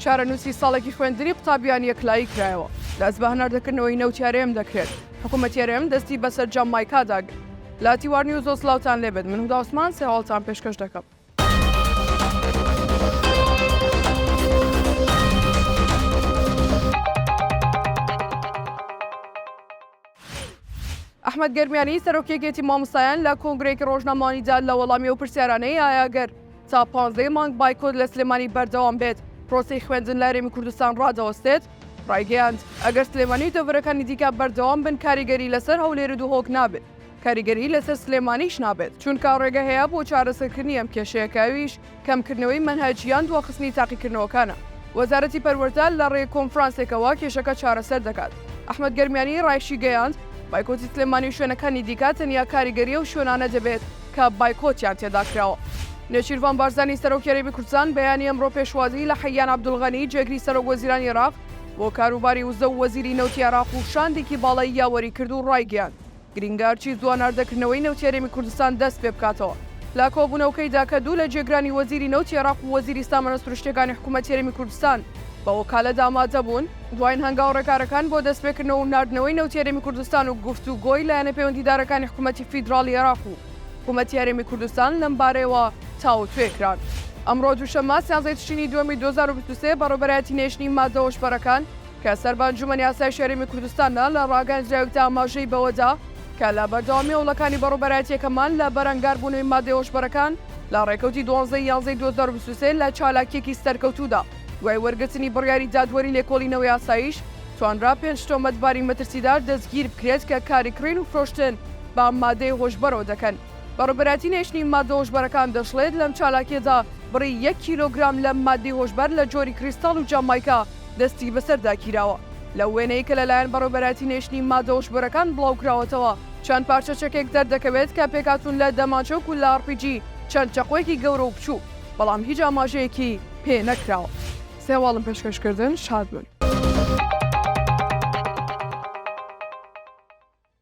چارەنووسی ساڵێکی خوێندنی قوتابیان یەکلایی کرایەوە. دەست بە هەناردەکردنەوەی نەوتی هەرێم دەکرێت. حکوومەتی هەرێم دەستی بەسەر جامایکادا گرت. لە تیوار نیوزەوە سڵاوتان لێبێت، من هودا عوسمان سێ هەواڵتان پێشکەش دەکەم. ئەحمەد گەرمیانی سەرۆکی یەکێتی مامۆستایان لە کۆنگرەیەکی ڕۆژنامەوانیدا لە وەڵامی ئەو پرسیارانەی ئایا گەر تا پانزەی مانگ بایکۆت لە سلێمانی بەردەوام بێت پرۆسەی خوێندن لە هەرێمی کوردستان ڕادەوەستێت ڕایگەیاند ئەگەر سلێمانی و دەڤەرەکانی دیکە بەردەوام بن کاریگەری لەسەر هەولێر و دهۆک نابێت کاریگەری لەسەر سلێمانیش نابێت چونکە ڕێگە هەیە بۆ چارەسەرکردنی ئەم کێشەیە کە ئەویش کەمکردنەوەی مەنهەج یان دواخستنی تاقیکردنەوەکانە. وەزارەتی پەروەردە لە ڕێی کۆنفرانسێکەوە کێشەکە چارەسەر دەکات. ئەحمەد گەرمیانی ڕایشیگەیاند، بایکۆتی سلێمانی و شوێنەکانی دیکە تەنیا کاریگەری ئەو شوێنانە دەبێت کە بایکۆتیان تێدا کراوە. نێچیرڤان بارزانی سەرۆکی هەرێمی کوردستان بەیانی ئەمڕۆ پێشوازیی لە حەیان عەبدولغەنی جێگری سەرۆک وەزیرانی عێراق بۆ کاروباری وزە و وەزیری نەوتی عێراق و شاندێکی باڵای یاوەری کرد و ڕایگەیاند، گرینگە هەرچی زووە ناردەکردنەوەی نەوتی هەرێمی کوردستان دەست پێ بکاتەوە. لە کۆبوونەوکەیدا کە دوو لە جێگرانی وەزیری نەوتی عێراق و وەزیری سامانە سروشتیەکانی حکوومەتی هەرێمی کوردستان بە وەکالەت ئامادە بوون، دواین هەنگاو ڕێکارەکان بۆ دەستپێکردنەوە و ناردنەوەی نەوتی هەرێمی کوردستان و گفتوگۆی لایەنە پەیوەندیدارەکانی حکوومەتی فیدراڵی عێراق و حکوومەتی هەرێمی کوردستان لەم بارەیەوە تاوتوێ کران. ئەمڕۆ دووشەممە سیانزەی تشرینی دووەمی 2023 بەڕێوەبەرایەتی نێشتنی ماددە هۆشبەرەکان کە سەر بە ئەنجومەنی ئاسایشی هەرێمی کوردستانە لە ڕاگەیەندراوێکدا ئاماژەی بەوەدا کە لە بەردەوامی هەوڵەکانی بەڕێوبەرایەتیەکەمان لە بەرەنگاربوونەوەی مادەی هۆشبەرەکان لە ڕێکەوتی 12 ی یانزەی 2023 لە چالاکیەکی سەرکەوتوودا دوای وەرگرتنی بڕیاری دادوەری لێکۆڵینەوەی ئاسایش توانرا پێنج تۆمەتباری مەترسیدار دەستگیربکرێت کە کاری کڕین و فرۆشتن بە مادەی هۆشبەرەوە دەکەن. بەڕێوبەرایەتی نەهێشتنی ماددە هۆشبەرەکان دەشڵێت لەم چالاکیەدا بڕی یەک کیلۆگرام لە ماددەی هۆشبەر لە جۆری کریستاڵ و جامایکا دەستی بەسەردا گیراوە. لەو وێنەی کە لەلایەن بەڕێوبەرایەتی نەهێشتنی ماددە هۆشبەرەکان بڵاوکراوەتەوە، چەند پارچە چەکێک دەردەکەوێت کە پێکهاتوون لە دەمانچە و گوللە ئاڕپیجی، چەند چەقۆیەکی گەورە و بچووک، بەڵام هیچ ئاماژەیەکی پێ نەکراوە. سێ هەواڵم پێشکەش کردن، شاد بن.